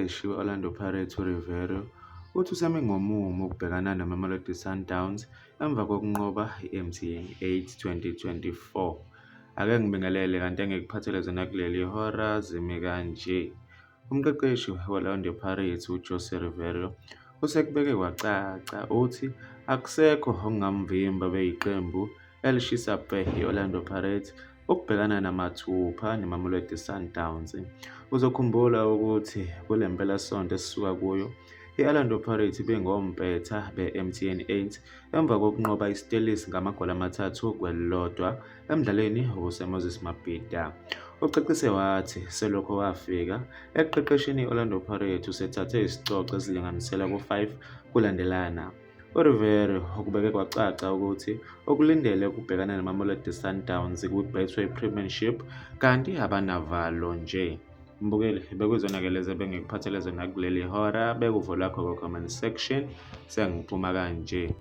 Umqeqeshi we-Orlando Pirates uRiveiro uthi usemi ngomumo ukubhekana neMamelodi Sundowns emva kokunqoba i-MTN 8 2024. Ake ngibingelele kanti engikuphathele zona kuleli hora zimi kanje. Umqeqeshi we-Orlando Pirates uJose Riveiro usekubeke kwacaca uthi akusekho okungamvimba beyiqembu elishisa bhe i-Orlando Pirates ukubhekana namathupha neMamelodi Sundowns. Uzokhumbula ukuthi kule mpelasonto esisuka kuyo i-Orlando Pirates ibingompetha be-MTN 8 emva kokunqoba iStellies ngamagoli amathathu kwelilodwa emdlalweni obuseMoses Mabhida. Ucacise wathi selokhu wafika ekuqeqesheni i-Orlando Pirates usethathe isicoco esilinganiselwa ku-5 kulandelana. URiveiro ukubeke kwacaca ukuthi ukulindele ukubhekana neMamelodi Sundowns kwiBetway Premiership kanti abanavalo nje. Mbukeli, bekuzona-ke lezi ebengikuphathele zona kuleli hora. Beka uvo lwakho ku-comment section. Sengiphuma kanje.